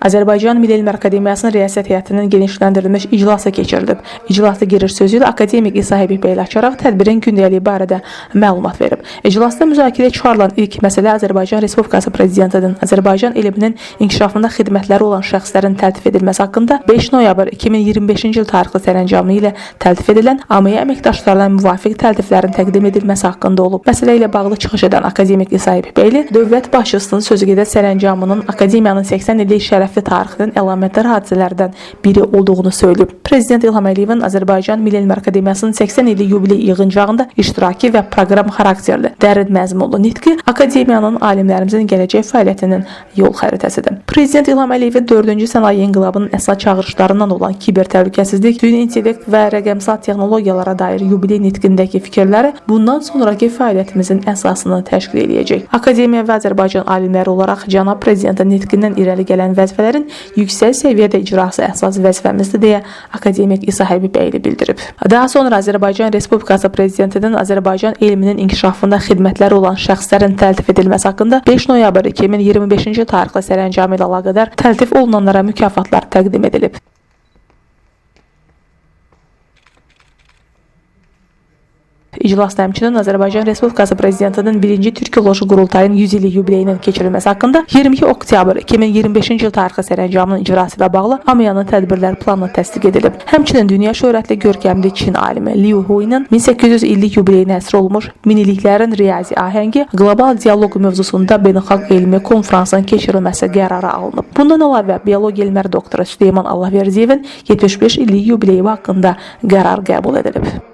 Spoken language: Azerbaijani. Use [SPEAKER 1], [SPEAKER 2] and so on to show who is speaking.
[SPEAKER 1] Azərbaycan Milli Elmlər Akademiyasının rəyasət heyətinin genişləndirilmiş iclası keçirilib. İclasda giriş sözü ilə akademik İsa Həbibbəyli açaraq tədbirin gündəliyi barədə məlumat verib. İclasda müzakirəyə çıxarılan ilk məsələ Azərbaycan Respublikası Prezidentinin Azərbaycan elminin inkişafında xidmətləri olan şəxslərin təltif edilməsi haqqında 5 noyabr 2025-ci il tarixli sərəncamı ilə təltif edilən AMY əməkdaşlarına müvafiq təltiflərin təqdim edilməsi haqqında olub. Məsələ ilə bağlı çıxış edən akademik İsa Həbibbəyli dövlət başçısının sözügedən sərəncamının akademiyanın 80 illik şərəfli tarixinin əlamətdar hadisələrdən biri olduğunu söyləyib. Prezident İlham Əliyevin Azərbaycan Milli Elmlər Akademiyasının 80 illik yubiley yığıncağında iştirakı və proqram xarakterli dərin məzmunlu nitqi akademiyanın alimlərimizin gələcək fəaliyyətinin yol xəritəsidir. Prezident İlham Əliyevin 4-cü sənaye inqilabının əsas çağırışlarından olan kiber təhlükəsizlik, süni intellekt və rəqəmsal texnologiyalara dair yubiley nitqindəki fikirləri bundan sonrakı fəaliyyətimizin əsasını təşkil eləyəcək. Akademiya və Azərbaycan alimləri olaraq cənab prezidentin nitqindən irəli gələn vəzifələrin yüksək səviyyədə icrası əsas vəzifəmizdir deyə akademik İsa Həbibbəyli bildirib. Daha sonra Azərbaycan Respublikası Prezidentinin Azərbaycan elminin inkişafında xidmətləri olan şəxslərin təltif edilməsi haqqında 5 noyabr 2025-ci il tarixli sərəncamı ilə əlaqədar təltif olunanlara mükafatlar təqdim edilib. İclasda həmçinin Azərbaycan Respublikası Prezidentinin 1-ci Türkoloji Qurultayın 100 illik yubileyinin keçirilməsi haqqında 22 oktyabr 2025-ci il tarixli sərəncamının icrası ilə bağlı AMİA-nın tədbirlər planı təsdiq edilib. Həmçinin dünya şöhrətli görkəmli Çin alimi Liu Huinin 1800 illik yubileyinə həsr olunmuş Minilliklərin riyazi ahəngi qlobal dialoq mövzusunda beynəlxalq elmi konfransın keçirilməsi qərarı alınıb. Bundan əlavə biologiya elmləri doktoru Süleyman Allahverdiyevin 75 illik yubileyi haqqında qərar qəbul edilib.